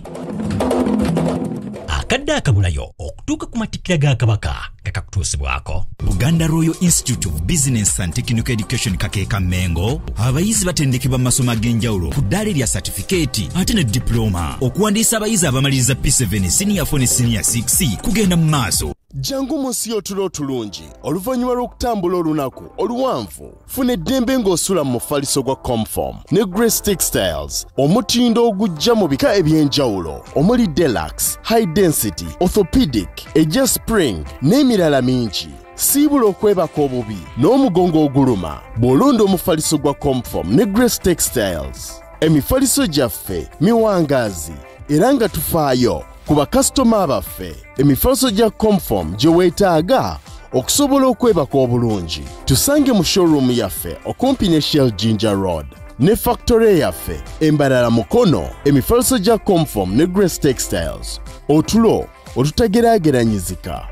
Akadde akabulayo okutuuka ku matikkira ga Kabaka kakakutuusibwako. Buganda Royal Institute of Business and Technical Education Kakeeka Mengo, abayizi batendekebwa mu masomo ag'enjawulo ku ddaala erya satifikeeti ate ne diploma. Okuwandiisa abayizi abamaliriza P7, Senior 4 ne Senior 6 kugenda mu maaso. Jangu mu nsi y'otulo otulungi oluvannyuma lw'okutambula olunaku oluwanvu. Funa eddembe ng'osula mu mufaliso gwa Comform ne Grace Textiles, omutindo ogujja mu bika eby'enjawulo omuli deluxe, high density, orthopedic, ejja spring n'emirala mingi. Siibula okwebaka obubi n'omugongo oguluma bw'olonda omufaliso gwa Comform ne Grace Textiles. Emifaliso gyaffe miwangaazi era nga tufaayo ku bakasitoma baffe. Emifaliso gya Comform gye weetaaga okusobola okwebaka obulungi. Tusange mu showroom yaffe okumpi ne Shell Ginger Road ne factory yaffe Embalala Mukono. Emifaliso gya Comform ne Grace Textiles, otulo otutageraageranyizika.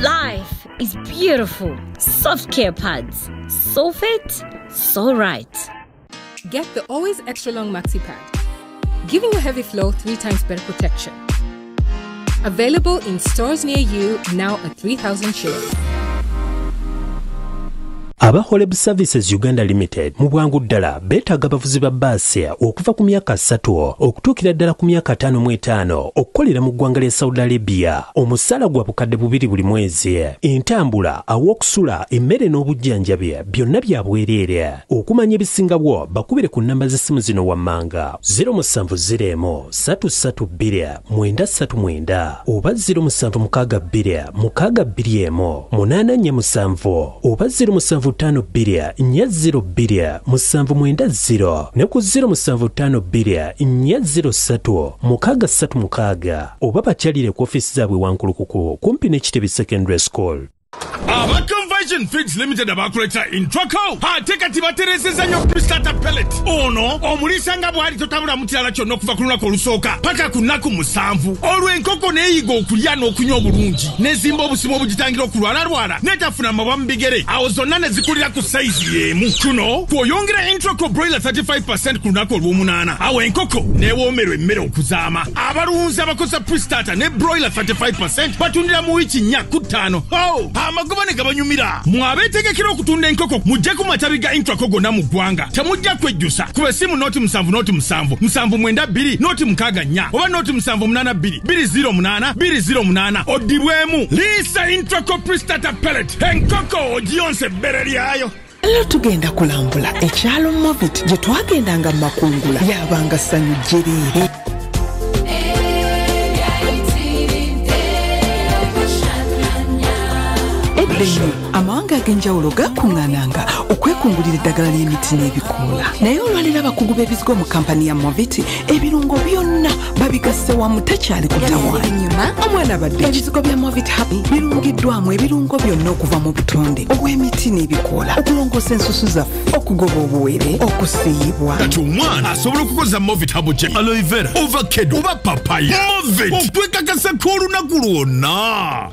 Life is beautiful. Soft care pads. So fit, so right. Get the Always Extra Long Maxi Pad, giving your heavy flow 3 times better protection. Available in stores near you now at 3,000 shillings. Aba Holeb Services Uganda Limited mu bwangu ddala beetaaga abavuzi ba bbaasi okuva ku myaka 3 okutuukira ddala ku myaka 55 okukolera mu ggwanga lya Saudi Arabia. Omusaala gwa 2,000 buli mwezi, entambula, aw'okusula, emmere n'obujjanjabi byonna bya bwereere. Okumanya ebisingabwo bakubire ku nnamba z'essimu zino wammanga 0701 332 939 oba 0762 621 847 oba 07 52 402 790 ne ku 0752 403 636 oba bakyalire ku ofiisi zaabwe Wankulukuku kumpi n'Ekitebe Secondary School. Aba Conversion Feeds Limited abakuleeta Intraco ate kati batereezezza nnyo pre-starter pellet. Ono omuliisa nga bw'ali totabulamu kirala kyonna okuva ku lunaku olusooka paka ku nnaku 7. Olwo enkoko n'eyiga okulya n'okunywa obulungi, n'ezimba obusimu obugitangira okulwalalwala, n'etafuna mabwa mu bigere, awo zonna ne zikulira ku sayizi y'emu. Kuno kw'oyongera Intraco Broiler 35% ku lunaku olw'omunaana, awo enkoko n'ewoomerwa emmere okuzaama. Abalunzi abakozesa pre-starter ne Broiler 35% batundira mu wiiki 4 ku 5. Amagoba ne gabanyumira. Mwabeetegekera okutunda enkoko mujje ku matabi ga Intraco gonna mu ggwanga. Temujja kwejjusa. Kuba essimu 07 07 792 064 oba 0782 208 208 oddibwemu. Liisa Intraco pre-starter pellet. Enkoko ogiyonsa ebbere lyayo. Leero tugenda kulambula ekyalo Movit gye twagendanga mu makungula yabanga ssanyu jjereere. Amawanga ag'enjawulo gakuŋŋaananga okwekungulira eddagala ly'emiti n'ebikoola. Naye olwaleero abakugu b'ebizigo mu kampani ya Movit ebirungo byonna babigasse wamu tekyali kutawaanya. Omwana abadde ebizigo bya Movit Happy birungiddwamu ebirungo byonna okuva mu butonde obw'emiti n'ebikoola, okulongoosa ensusu zaffe, okugoba obuwere, okusiiyibwa. Kati omwana asobola okukozesa Movit Herbal Gel, aloe vera, avocado oba papaya. Movit okwekakasako olunaku lwonna.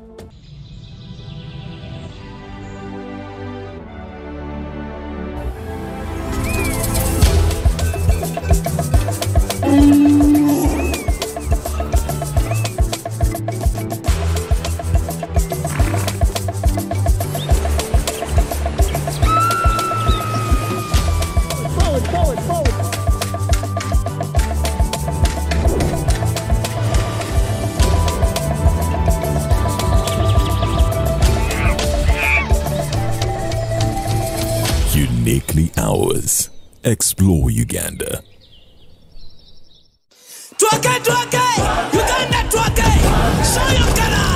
Uniquely ours. Explore Uganda. Twake, twake! Uganda twake! Show your color!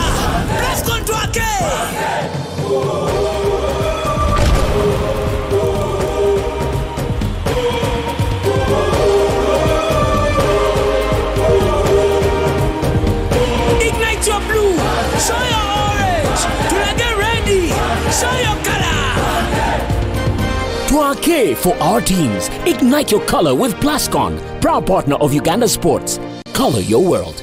Let's go twake! Ignite your blue! Show your orange! Get ready! Show your color! Twake for our teams. Ignite your color with Plascon, proud partner of Uganda Sports. Color your world.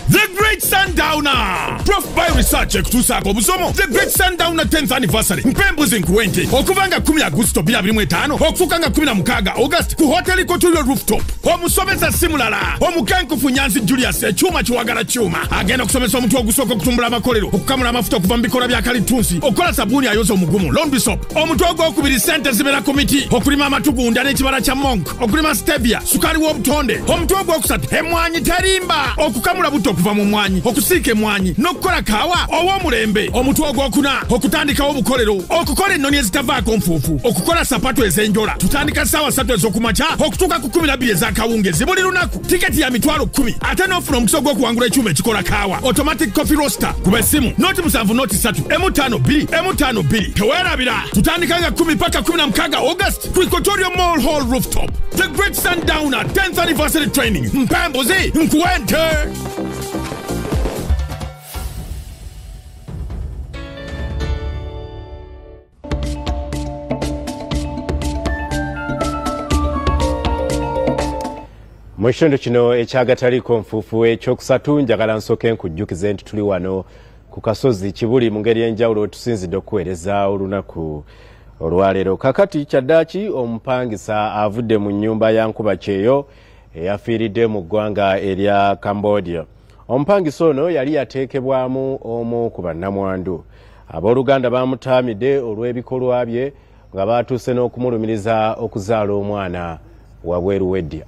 The Great Sundowner! Prof by Research ekutuusaako obusomo The Great Sundowner 10th Anniversary Mpembuzi Nkuwente okuvanga 10 Agusto 2025 okutuuka nga 16 August ku Hotel Equatorial Rooftop. Omusomesa si mulala omukenkufu Nyanzi Julius ekyuma kiwagala kyuma agenda okusomesa omuntu ogusooka okutumbula amakolero, okukamula amafuta okuva mu bikola bya kalitunsi, okukola sabbuuni ayoza omugumu laundry soap. Omutwe ogwokubiri ssente zibeera ku miti, okulima amatugunda n'ekibala kya monk, okulima stevia, sukaali w'obutonde. Omutwe ogwokusatu emmwanyi terimba, okukamula butto okuva mu mmwanyi, okusiika emmwanyi n'okukola kaawa ow'omulembe. Omutwe ogwokuna okutandikawo obukolero, okukola ennoni ezitavaako nfuufu, okukola sapatu ez'enjola. Tutandika ssaawa 3 ez'okumakya okutuuka ku 12 ez'akawungezi buli lunaku. Tiketi ya 10,000 ate n'ofuna omukisa ogw'okuwangula ekyuma ekikola kaawa automatic coffee roaster. Kuba essimu 07 03 M52 M52. Teweerabira, tutandika nga 10 paka 16 August ku Equatorial Mall Hall Rooftop. The Great Sundowner 10th Anniversary Training Mpembuzi Nkuwente. Mu kitundu kino ekyagataliiko nfuufu ekyokusatu, njagala nsooke nkujjukize nti tuli wano ku kasozi Kibuli mu ngeri enjawulo tusinzidde okuweereza olunaku olwaleero. Kakati kyaddaaki omupangisa avudde mu nnyumba ya Nkuba Kyeyo eyafiiridde mu ggwanga erya Cambodia. Omupangisa ono yali yateekebwamu omu ku bannamwandu. Abooluganda bamutaamidde olw'ebikolwa bye nga baatuuse n'okumulumiriza okuzaala omwana wabweru w'eddya.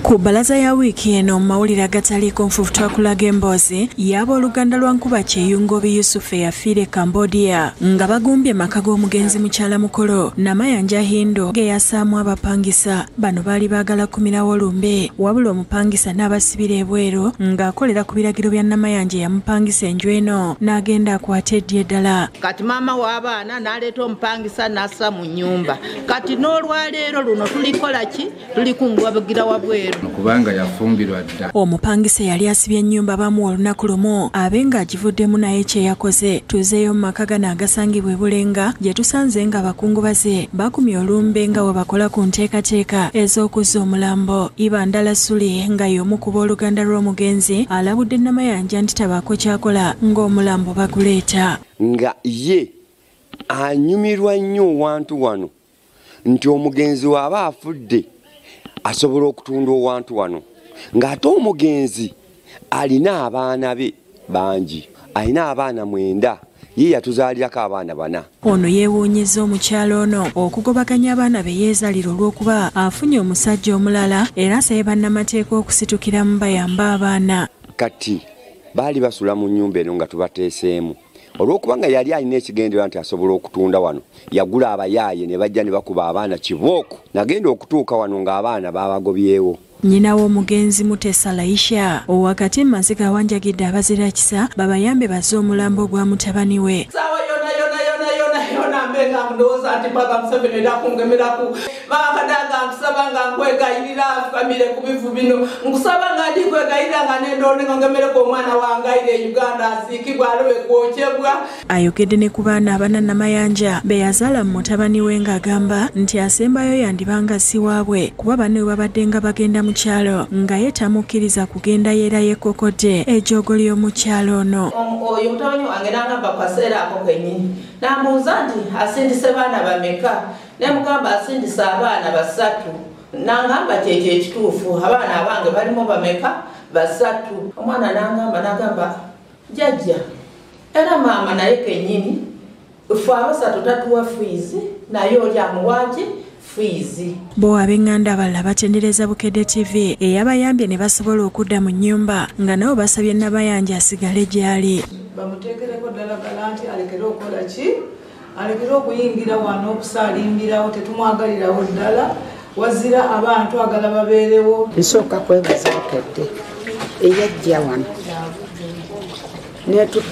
Ku bbalaza ya wiiki eno mu mawulire agataliiko nfuufu twakulaga emboozi y'abooluganda lwa Nkuba Kyeyo Ngobi Yusufu eyafiira e Cambodia nga bagumbye maka g'omugenzi mukyala mukolo Namayanja Hindo geyassaamu abapangisa. Bano baali baagala kumirawo lumbe, wabula omupangisa n'abasibira ebweru ng'akolera ku biragiro bya Namayanja eyamupangisa enju eno n'agenda akwata eddi eddala. Kati maama w'abaana n'aleeta omupangisa n'assa mu nnyumba. Kati n'olwaleero luno tulikola ki? Tuli kungubagira wabweru. Kubanga yafumbirwa dda. Omupangisa yali asibye ennyumba bamuwa olunaku lumu abe ng'agivuddemu naye kye yakoze. Tuzeeyo mu maka gano agasangibwa e Bulenga gye tusanze nga abakungubaze bakumye olumbe nga bwe bakola ku nteekateeka ez'okuzza omulambo. Ibandala Suli nga y'omu ku booluganda lw'omugenzi alabudde Namayanja nti tabaako ky'akola ng'omulambo baguleeta. Nga ye anyumirwa nnyo owantu wano nti omugenzi w'aba afudde asobola okutunda owantu wano, ng'ate omugenzi alina abaana be bangi, alina abaana 9, ye yatuzaalirako abaana 4. Ono yeewuunyizza omukyala ono okugobaganya abaana be yeezaalira olw'okuba afunye omusajja omulala, era asabye bannamateeka okusitukiramu bayambe abaana. Kati baali basula mu nnyumba eno nga tubateeseemu, olw'okubanga yali alina ekigendererwa nti asobola okutunda wano, yagula abayaaye ne bajja ne bakuba abaana kibooko. Nagenda okutuuka wano ng'abaana baabagobyewo. Nnyina w'omugenzi Mutesa Laisha owakati mu maziga awanjagidde abazira kisa babayambe bazze omulambo gwa mutabani we. Saawa yona yona yona yona yona mbenga ndowooza nti Baba Museveni era kungemeraku bakadanga nkusaba nga nkwegayirira afukamire ku bivu bino, nkusaba nga ndi kwegayirira nga nendoone nga ngemereko omwana wange ayire e Uganda asiikibwa alobe kwokyebwa. Ayogedde ne ku baana abana Namayanja be yazaala mu mutabani we ng'agamba nti asembayo yandibanga si waabwe kuba banne we babadde nga bagenda mu kyalo nga ye tamukkiriza kugenda yeera yeekokodde ejjoogo ly'omukyalo ono. Oyo mutabani wange n'angamba ku kaseera ako kennyini n'ambuuza nti asindise baana bameka, ne mugamba asindise abaana 3, n'angamba kyekyo ekituufu abaana abange balimu bameka 3. Omwana n'angamba jjajja era maama naye kennyini ffe abasatu tatuwa fiizi naye oli amuwaaki fiizi. Bo ab'enganda abalala batendereza Bukedde TV eyabayambye ne basobola okudda mu nnyumba nga nabo basabye Namayanja asigale gy'ali. Bamuteekereko ddala gala nti alekere okukola ki, alekere okuyingira wano okusaalimbirawo, tetumwagalirawo ddala, wazira abantu agala babeerewo. Nsooka kwebaza Bukedde eyajja wano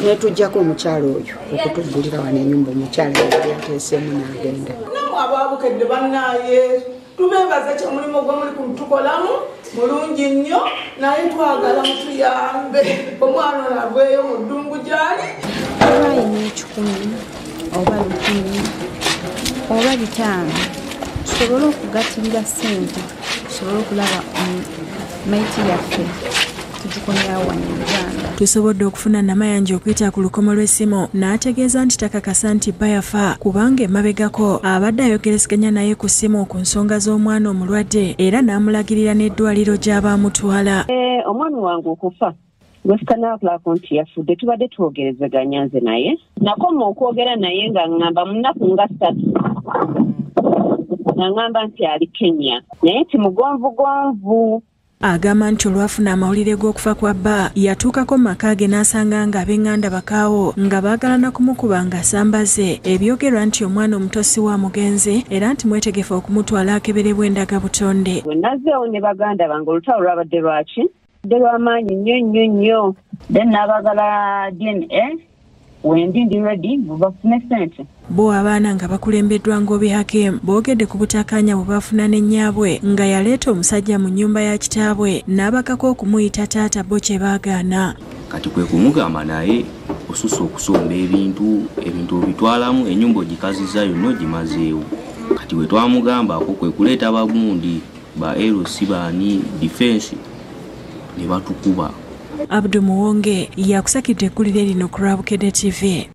netujjako omukyalo oyo okutuggulira wano ennyumba omukyalo yali ateeseemu n'agenda. Nammwe aba Bukedde bannaaye tubeebaza ki omulimu gwe muli kutukolamu mulungi nnyo, naye twagala mutuyambe omwana ono aveeyo mu ddungu gy'ali. Oba ayina 1,000 oba 1,000 oba 500 tusobole okugatirira ssente tusobole okulaba maiti yaffe tugikomyawo wano mu Uganda. Tusobodde okufuna Namayanja okuyita ku lukomo lw'essimu n'ategeeza nti takakasa nti bba yafa kubanga emabegako abadde ayogerezeganya naye ku ssimu ku nsonga z'omwana omulwadde era n'amulagirira n'eddwaliro gy'aba amutwala. Omwami wange okufa lwesitanaakulako nti yafudde tubadde twogerezeganya nze naye, nakoma okwogera naye nga ŋŋamba mu nnaku nga 3 nga ŋŋamba nti ali Kenya naye nti mugonvugonvu. Agamba nti olwafuna amawulire g'okufa kwa bba yatuukako mu maka ge n'asanga nga ab'enganda bakaawo nga baagala na kumukuba ng'asambaze ebyogerwa nti omwana omuto si wa mugenzi era nti mwetegefu okumutwala akeberebwa endagabutonde. Bwe nazzeewo ne baganda bange olutalo lwabadde lwaki dde lw'amaanyi nnyo nnyo nnyo, then n'abaagala DNA wendi ndi ready bafune ssente. Bo abaana nga bakulembeddwa Ngobi Hakim boogedde ku butakkaanya bwe bafuna ne nnyaabwe nga yaleeta omusajja mu nnyumba ya kitaabwe n'abakako okumuyita taata bo kye baagaana. Kati kwe kumugamba naye osusse okusomba ebintu obitwalamu ennyumba ogikazizza yonna ogimazeewo. Kati bwe twamugambako kwe kuleeta bagundi Ba LC baani defense ne batukuba. Abdu Muwonge yakusakidde eggulire lino ku lwa Bukedde TV.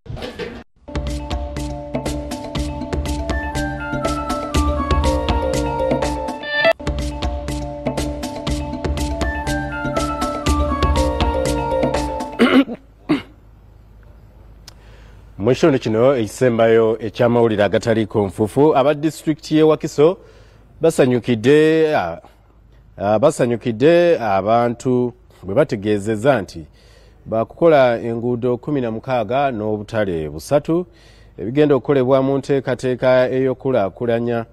Mu kitundu kino ekisembayo ekyamawulire agataliiko nfuufu, aba disitulikiti y'e Wakiso basanyukidde abantu bwe bategeezezza nti bakukola enguudo 16 n'obutale 3 ebigenda okukolebwa mu nteekateeka ey'okulaakulanya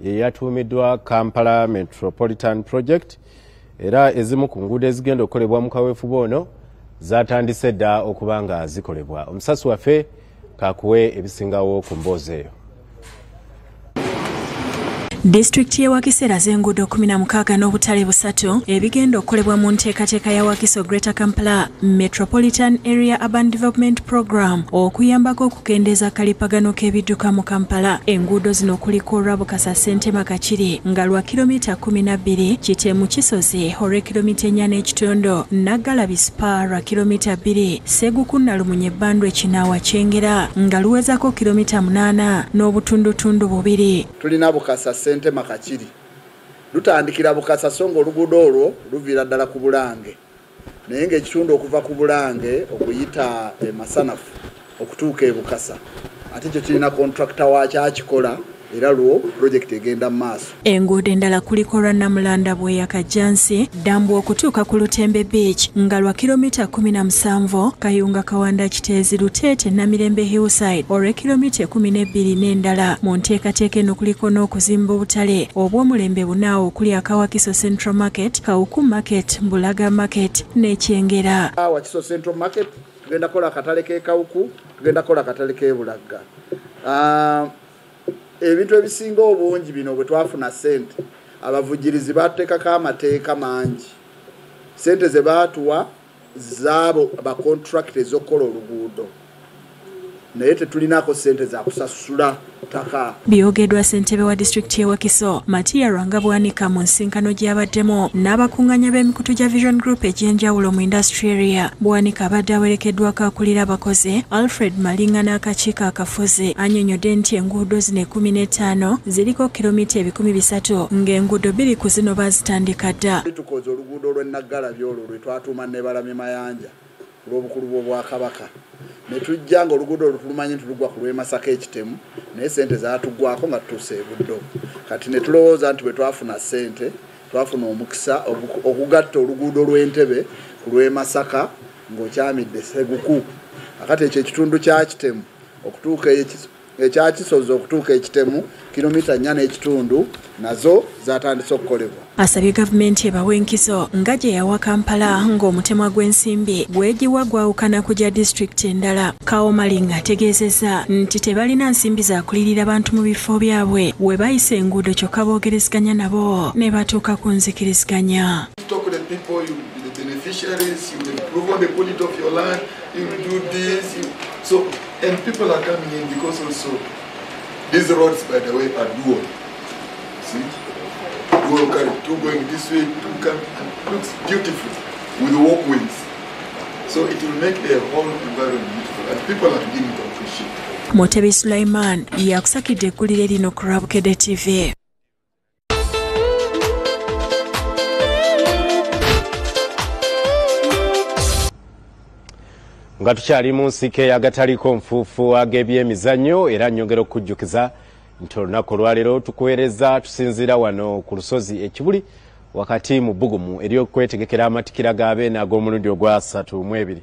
eyatuumiddwa Kampala Metropolitan Project. Era ezimu ku nguudo ezigenda okukolebwa mu kaweefube ono zatandise dda okuba nga zikolebwa. Omusasi waffe kakuwe ebisingawo ku mboozi eyo. Disitulikiti y'e Wakiso eraze enguudo 16 n'obutale 3 ebigenda okukolebwa mu nteekateeka ya Wakiso Greater Kampala Metropolitan Area Urban Development Program okuyambako okukendeeza akalipagano k'ebidduka mu Kampala. Enguudo zino kuliko olwa Bukasa Ssentema Kakiri nga lwa kilomita 12, Kitemu Kisozi olw'ekilomita 4.5, Naggalabi Spa lwa kilomita 2, Seguku Nalumunye Bbandwe Kinaawa Kyengera nga luwezako kilomita 8 n'obutundutundu 2. Tulina Bukasa Ssentema Kakiri lutandikira Bukasa so ng'oluguudo olwo luviira ddala ku Bulange, naye ng'ekitundu okuva ku Bulange okuyita e Masanafu okutuuka e Bukasa ate kyo kirina kontrakita waakyo akikola, era lwo pulojekiti egenda mu maaso. Enguudo endala kuliko olwa Namulanda Bweya Kajjansi Ddambwa okutuuka ku Lutembe Beach nga lwa kilomita 17, Kayunga Kawanda Kiteezi Luteete Namirembe Hillside olw'ekilomita 12 n'endala. Mu nteekateeka eno kuliko n'okuzimba obutale obw'omulembe bunaawo okuli aka Wakiso Central Market, Kawuku Market, Mbulaga Market n'Ekyengera. Wakiso Central Market tugenda kukola akatale k'e Kawuku, tugenda kukola akatale k'e Bulagga. Ebintu ebisinga obungi bino bwe twafuna ssente, abavujjirizi batuteekako amateeka mangi. Ssente ze baatuwa zaabo bakontrakita ez'okukola oluguudo, naye tetulinako ssente za kusasula ttaka. Byogeddwa ssentebe wa disitulikiti y'e Wakiso Matia Lwanga Bwanika mu nsinkano gy'abaddemu n'abakuŋŋaanya b'emikutu gya Vision Group egy'enjawulo mu industry area. Bwanika abadde awerekeddwako akulira abakozi Alfred Malinga n'akakiiko akafuzi. Annyonnyodde nti enguudo zino 15 ziriko kilomita 300 ng'enguudo 2 ku zino baazitandika dda. Tukoze oluguudo lw'e Naggalabi olwo lwe twatuuma Nebalamye Mayanja olw'obukulu bw'Obwakabaka, ne tujja ng'oluguudo olwo tulumanyi nti lugwa ku lw'e Masaka Ekitemu, naye ssente zaatuggwako nga tutuuse e Buddo. Kati ne tulowooza nti bwe twafuna ssente twafuna omukisa okugatta oluguudo lw'Entebe ku lw'e Masaka ng'okyamidde Seguku. Akati ekyo ekitundu kya Kitemu okutuuka ekya Kisozi okutuuka Ekitemu kilomita 4.5 nazo zatandise okukolebwa. Asabye gavumenti ebawe enkizo nga gye yawa Kampala ng'omutemwa gw'ensimbi gwegiwa gwawukana ku gya disitulikiti endala. Kawo Malinga ategeezezza nti tebalina nsimbi za kulirira bantu mu bifo byabwe we bayisa enguudo, kyokka boogerezeganya nabo ne batuuka ku nzikiriziganya. Talk to the people, you will be the beneficiaries, you will improve on the quality of your land, you will do this. So, and people are coming in because also these roads, by the way, are dual. See? Dual carry, two going this way, two coming, and it looks beautiful with walkways. So it will make the whole environment beautiful, and people are beginning to appreciate. Mutebi Sulaiman yakusakidde eggulire lino ku Bukedde TV. Nga tukyali mu nsike agataliko nfuufu ag'ebyemizannyo, era nnyongera okukujjukiza nti olunaku olwaleero tukuweereza tusinziira wano ku lusozi Ekibuli wakati mu bbugumu ery'okwetegekera amatikira ga Beene ag'omulundi ogwa 32,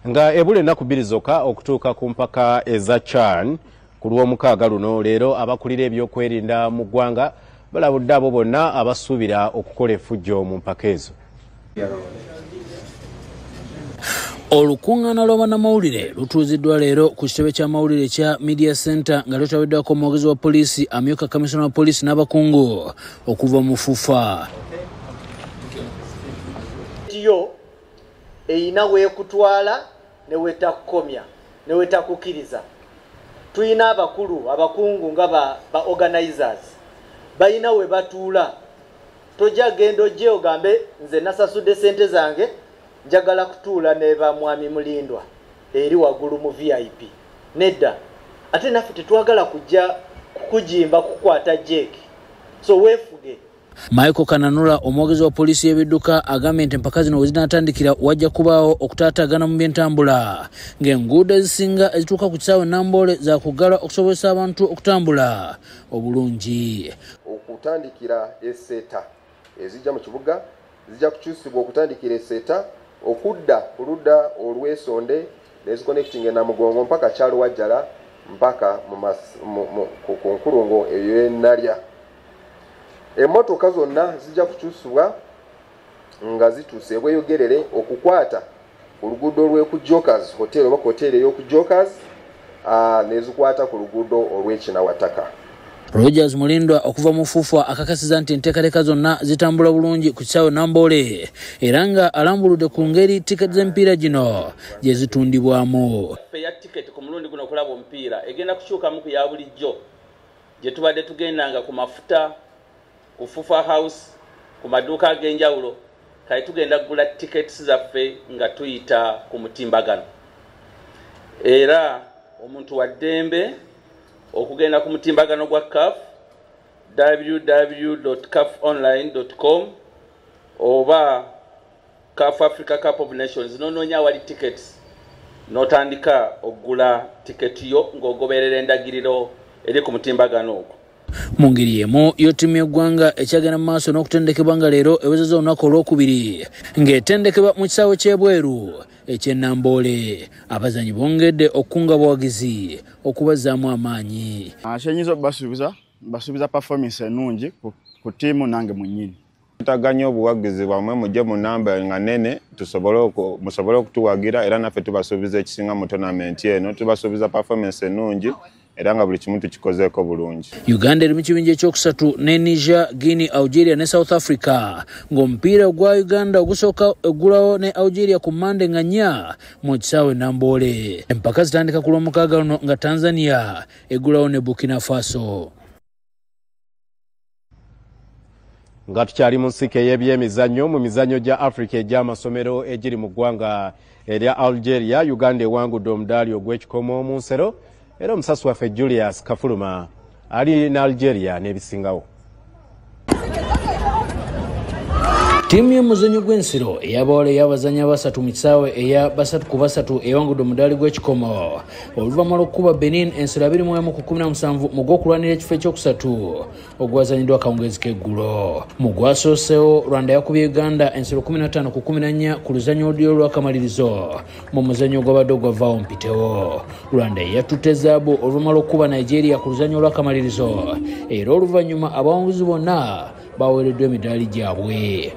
nga ebula ennaku 2 zokka okutuuka ku mpaka eza CHAN ku lw'omukaaga luno. Leero abakulira ebyokwerinda mu ggwanga balabudde abo bonna abasuubira okukola effujjo mu mpaka ezo. Olukuŋŋaana lw'abannamawulire lutuuziddwa leero ku kitebe ky'amawulire ekya Media Center nga lwetabiddwako omwogezi wa poliisi, amyuka kamisona wa poliisi n'abakungu okuva mu FUFA. Yo eyina weekutwala ne weetakukomya ne weetakukkiriza. Tuyina abakulu abakungu nga ba organizers balina we batuula Tojja genda ojje ogambe nze nasasudde sente zange njagala kutuula ne ba Mwami Mulindwa eri waggulu mu VIP. Nedda. Ate naffe tetwagala kujja kukujimba kukwata jeki. So weefuge. Michael Kananura, omwogezi wa poliisi y'ebidduka, agambye nti empaka zino we zinaatandikira wajja kubaawo okutaataagana mu by'entambula, ng'enguudo ezisinga ezituuka ku kisaawe Namboole zaakuggalwa okusobozesa abantu okutambula obulungi. Okutandikira eseta ezijja mu kibuga zijja kukyusibwa okutandikira eseta okudda ku ludda olw'esonde neziconnecting Namugongo mpaka Kyalwajjala mpaka ku nkulungo ey'Enalya. Emmotoka zonna zijja kukyusibwa nga zituuse Bweyogerere okukwata oluguudo lw'eku Jokers Hotel oba hotel ey'oku Jokers nezikwata ku luguudo olw'Ekinawataka. Rogers Mulindwa okuva mu FUFA akakasiza nti enteekateeka zonna zitambula bulungi ku kisaawe Namboole, era nga alambuludde ku ngeri tiketi z'emipiira gino gye zitundibwamu. Ffe ya tiketi ku mulundi guno okulaba omupiira egenda kukyukamu ku ya bulijjo gye tubadde tugendanga ku mafuta, ku FUFA House, ku maduuka ag'enjawulo. Kale tugenda kugula tickets zaffe nga tuyita ku mutimbagano, era omuntu wa ddembe okugenda ku mutimbagano gwa CAF www.cafonline.com oba CAF Africa Cup of Nations, n'onoonya awali tickets n'otandika okugula tiketi yo ng'ogoberera endagiriro eri ku mutimbagano ogwo. Mu ngeri emu yo ttiimu y'eggwanga ekyagenda mu maaso n'okutendekebwa nga leero ewezezza olunaku olwokubiri ng'etendekebwa mu kisaawe ky'ebweru eky'e Namboole. Abazannyi bongedde okukunga abawagizi okubazzaamu amaanyi. Kyenyinza okubasuubiza, mbasuubiza performance ennungi ku ttiimu nange mwennyini. Twetaaga obuwagizi bwammwe, mujje mu namba nga nnene musobole okutuwagira, era naffe tubasuubiza ekisinga mu tournament eno. Tubasuubiza performance ennungi era nga buli kimu tukikozeeko bulungi. Uganda eri mu kibinja ekyokusatu ne Niger, Guinea, Algeria ne South Africa, ng'omupiira gwa Uganda ogusooka eggulawo ne Algeria ku Mmande nga 4 mu kisaawe Namboole. Empaka zitandika ku Lwomukaaga luno nga Tanzania eggulawo ne Burkina Faso. Nga tukyali mu nsiko ey'ebyemizannyo, mu mizannyo gya Africa egy'amasomero egiri mu ggwanga erya Algeria, Uganda ewangudde omudaali ogw'ekikomo mu nsero, era omusasi waffe Julius Kafuluma ali ne Algeria n'ebisingawo. Ttiimu y'omuzannyo gw'ensero ey'abawala ey'abazannyi abasatu mu kisaawe eya 3-3 ewangudde omudaali gw'ekikomo oluvannyuma lw'okukuba Benin ensero 21-17 mu gw'okulwanira ekifo ekyokusatu ogwazanyiddwa akawungeezi k'eggulo. Mu gwasoosewo Rwanda yakubye Uganda ensero 15-14 ku luzannya oludyo olw'akamalirizo mu muzannyo ogwabadde ogwavaawo mpitewo. Rwanda yatutte zaabu oluvannyuma lw'okukuba Nigeria ku luzannya olw'akamalirizo, era oluvannyuma abawanguzi bonna baweereddwa emidaali gyabwe.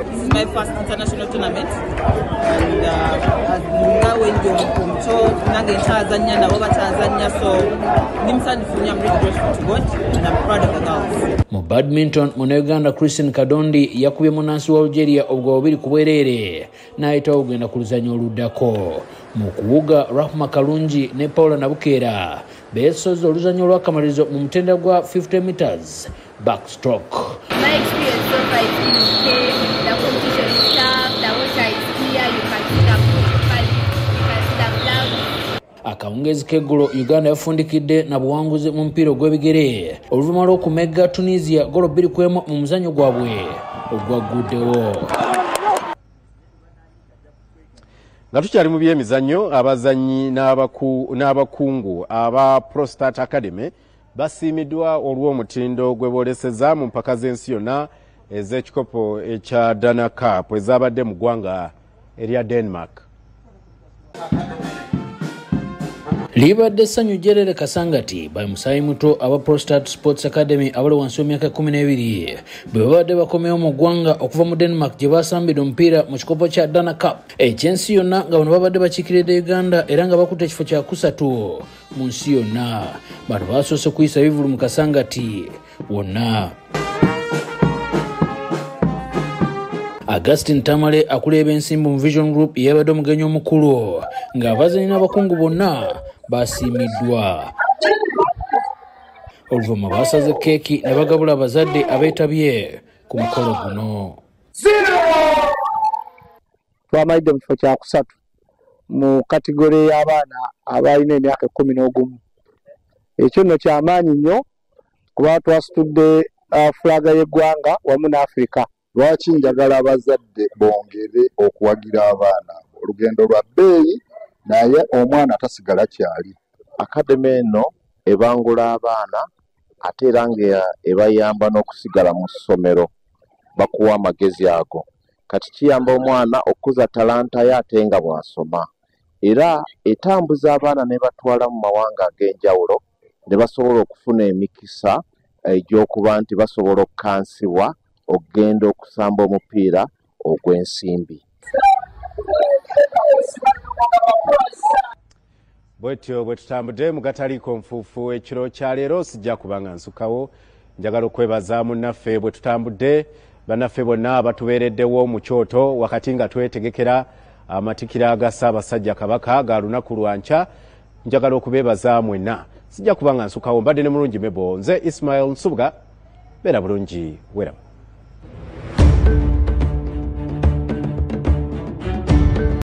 This is my first international tournament, and nange nkyazannya nabo bakyazannya, so ndi musanyufu nnyo. I'm really grateful to God and I'm proud of the girls. Mu badminton, munnayuganda Christine Kadondi yakubye munnansi wa Algeria obugabo 2-2 n'ayitawo okugenda ku luzannya oluddako. Mu kuwuga, Rahma Kalungi ne Paula Nabukeera beesoze oluzannya olw'akamalirizo mu mutendera gwa 50 meters backstroke. My experience so far is been okay. The competition is tough, the water is clear, you can see the pool properly, you can see the flag. Akawungeezi k'eggulo Uganda yafundikidde na buwanguzi mu mupiira ogw'ebigere oluvannyuma lw'okumegga Tunisia golo 2-1 mu muzannyo gwabwe ogwagguddewo. Nga tukyali mu byemizannyo, abazannyi n'abakungu aba Prostat Academy basiimiddwa olw'omutindo gwe boolesezza mu mpaka z'ensi yonna ez'ekikopo ekya Dana Cup ezabadde mu ggwanga erya Denmark. Libadde ssanyu jjerere Kasangati by musaayi muto aba Prostat Sports Academy abali wansi w'emyaka 12 bwe babadde bakomyewo mu ggwanga okuva mu Denmark gye basambidde omupiira mu kikopo kya Dana Cup eky'ensi yonna, nga bano babadde bakiikiridde Uganda era nga bakutte ekifo kya kusatu mu nsi yonna. Bano basoose kuyisa bivvulu mu Kasangati wonna. Augustine Tamale akuleba ensimbu mu Vision Group yabadde omugenyi omukulu ng'abazannyi n'abakungu bonna basiimiddwa. Oluvannyuma baasaze keeki ne bagabula abazadde abeetabye ku mukolo guno. Twamalidde mu kifo kyakusatu mu kategore y'abaana abalina emyaka 11. Ekyo nno kyamaanyi nnyo kuba twasitudde fulaga y'eggwanga wamu ne Afrika. Lwaki njagala abazadde bongere okuwagira abaana? Olugendo lwa bbeeyi, naye omwana tasigala kyali. Akademi eno ebangula abaana ate era nga ebayamba n'okusigala mu ssomero, bakuwa amagezi ago. Kati kiyamba omwana okukuza talanta ye ate nga bw'asoma. Era etambuza abaana ne batwala mu mawanga ag'enjawulo ne basobola okufuna emikisa egy'okuba nti basobola okukansibwa okugenda okusamba omupiira ogw'ensimbi. Bwetyo bwe tutambudde mu gataliiko nfuufu ekiro kya leero, sijja kubanga nsukawo. Njagala okwebaza munnaffe bwe tutambudde, bannaffe bonna abatubeereddewo mu kyoto wakati nga twetegekera amatikira ga Ssaabasajja Kabaka ga lunaku lwa nkya. Njagala okubeebaza mwenna, sijja kubanga nsukawo. Mbadde ne mulungi mebo, nze Ismail Nsubuga, beera bulungi, weeraba.